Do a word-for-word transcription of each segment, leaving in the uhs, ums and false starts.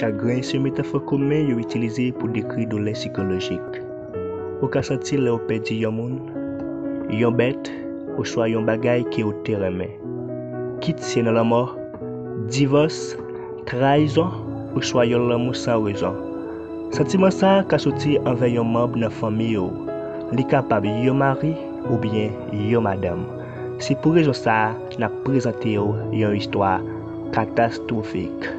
Chagren se metafò komen yo itilize pou dekri doulè sikolojik. Ou ka santi lè w pèdi yon moun, yon bèt, oswa yon bagay ke w te renmen. Kit se nan lanmò, divòs, trayizon, oswa yon lanmou san rezon. Santiman sa a ka soti anvè yon manm nan fanmi w. Li kapab yon mari oubyen yon madanm. Se pou rezon sa a n ap prezante w yon istwa katastwofik.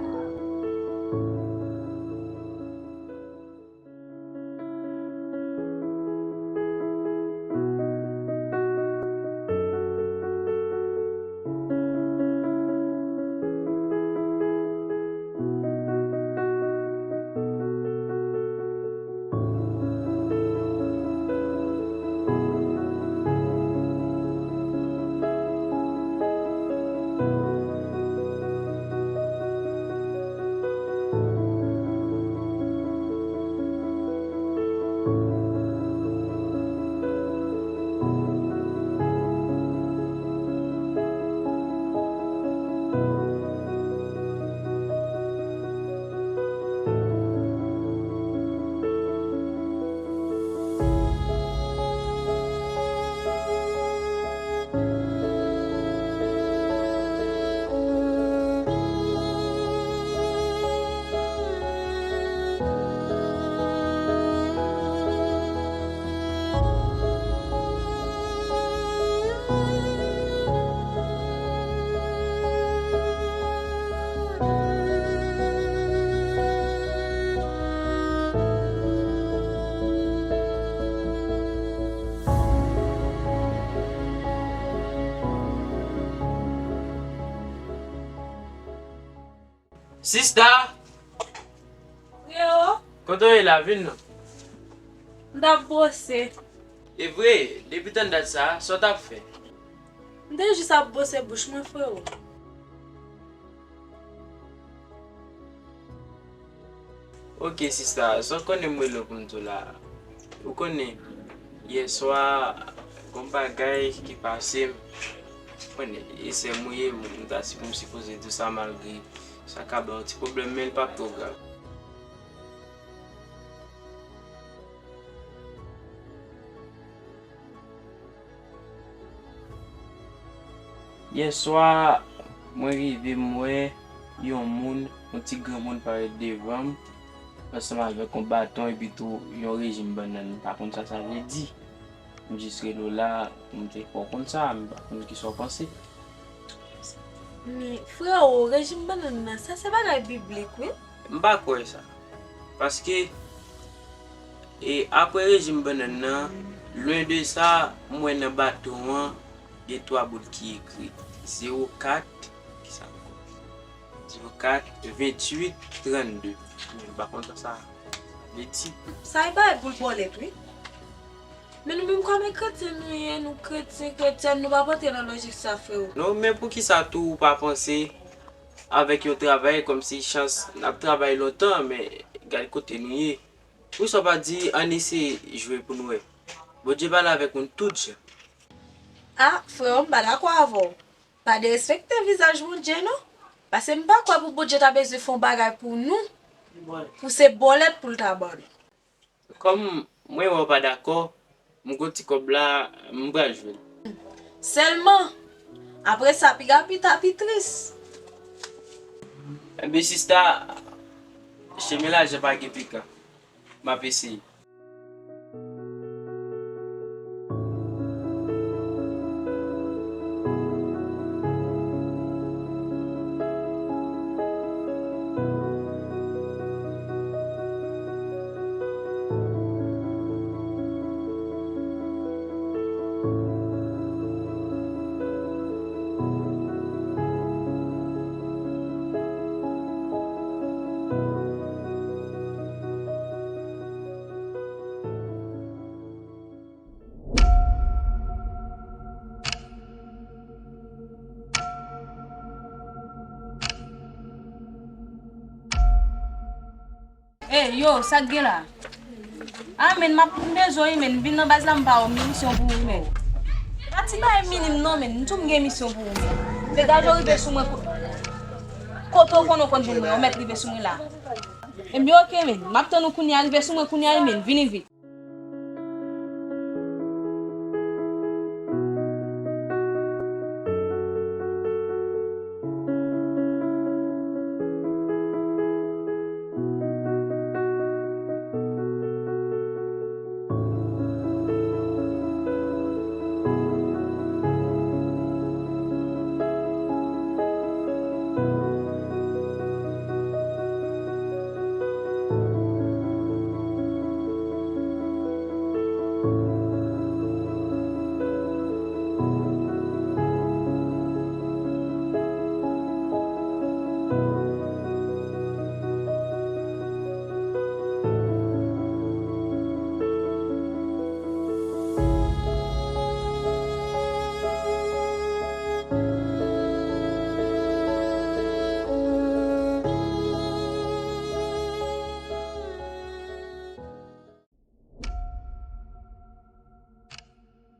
Sista! Freo! Kote w ye la, vin non. M t ap bwose. E vre, depi tann dat sa a, sa w t ap fè? M te jis ap bwose bouch mwen, freo. Ok, sista, sa w konnen m rele w pou m di w la. Ou konnen, yè swa, gon bagay ki pase m. Ou konnen, e sè m ou ye, m ta si pou m sipoze di w sa malgre sa ka ba w ti pwoblèm, men l p ap twò grav. Yè swa, mwen rive, m wè yon moun, yon ti granmoun parèt devan m, ansanm avèk yon baton epi tou yon rejim bannann. M pa konn sa sa vle di. M jis rele w la, m te fè w konn sa, m pa konn kisa w panse. Men, freo, rejim bannann nan, sa se bagay biblik, wi. M pa kwè sa. Paske, e, apre rejim bannann nan, lwen de sa, m wè nan baton an, gen twa bout ki ekri zewo kat, kisa ankò? Zewo kat, venntuit, trannde. Men m pa konn sa sa vle di. Sa e bagay boul bòlèt, wi. Men nou menm kòm e kretyen nou ye, nou kretyen, kretyèn, nou p ap antre nan lojik sa, freo. Non, men poukisa tou ou pa panse avèk yon travay kòmsi chans n ap travay lontan, men gad kote nou ye. Poukisa w pa di ann eseye jwe pou n wè? Bondye pale avèk moun tout jan. A, freo, m pa dakò avè w. Pa derespekte vizaj Bondye, non. Paske m pa kwè pou Bondye ta bezwen fè yon bagay pou nou, pou se bòlèt pou l ta ban nou. Kòm mwen wè w pa dakò, m gon ti kòb la, m pral jwenn. Sèlman, apre sa, piga pita, pi tris. Enben, sista, chemen lajan pa gen pikan. M ap eseye. Ey, yo, sa k gen la? A, men, m ap, m bezwen w, wi, men, vin nan baz la, m ba w misyon pou ou, men. Pa ti bagay minim, non, men, m tou m gen misyon pou ou, men. Degaje w rive sou mwen, ko-, kote w konnen w konn jwenn mwen, ou mèt rive sou mwen la. Ebyen, oke, men. M ap tann ou kounye a, rive sou mwen kounye a, men. Vini vit.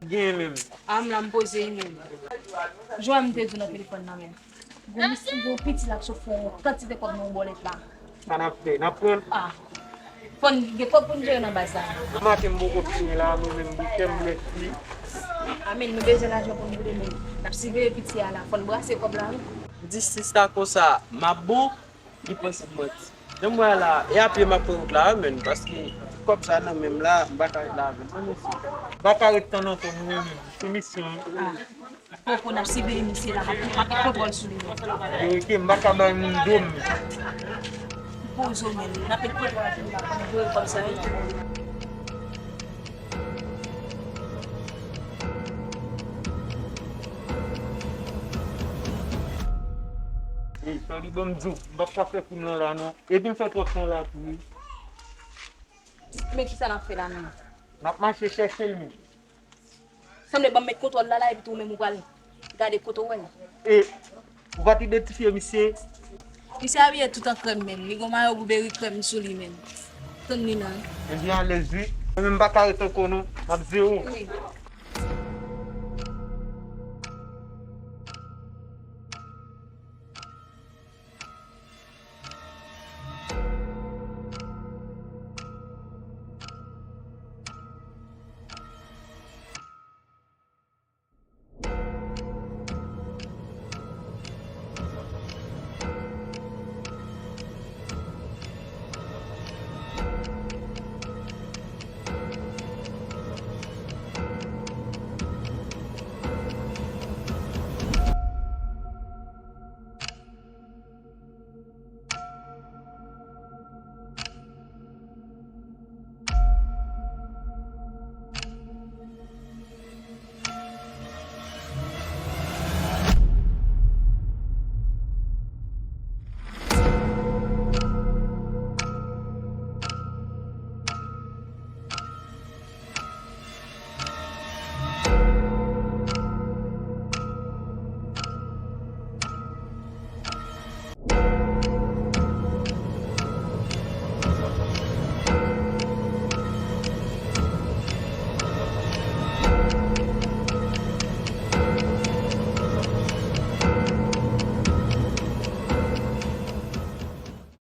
Gen menm. A, m la m poze menm. Jwa m te di w nan telefòn nan menm. Gon mis-, gon piti la k sot fè yon kantite kòb nan yon bòlèt la. Sa n ap fè? N ap pran l? A. Fò n gen kòb pou n jere nan baz la. Maten m poko fini la, mwen menm bouch m blèt wi. A men, nou bezwen lajan pou n boule men. N ap siveye piti a la. Fò n brase kòb la wi. M di sista konsa, m ap bon? Li panse m manti. Jan m wè la, e a pye m ap pran wout la wi, menn, paske kòb sa nan men m la, m pa ka ret la avè l non, mesye. M pa ka ret tann ankò, mwen menm, se misye an. A. Poko n ap siveye misye la, m ap, m ap met kontwòl sou li. Verite, m pa ka bay moun do m. Poze w, menn, n ap met kontwòl sou li la, pou n voye kòb sa wi. Ey, Charly, ban m di w, m p ap ka fè fim lan la non. Epi m fè twòp tan la tou wi. Men kisa n ap fè la menm? N ap mache chèche l menm. Sanble ban m met kontwòl la la epi tou ou menm ou pral gade kote w wè l. E ou pa t idantifye misye? Misye abiye tout an krèm menm. Li gon mayo Burberry krèm sou li menm. Tann li la. Ebyen alèz wi. Mwen menm m pa ka ret ankò non. M ap zewo. Wi.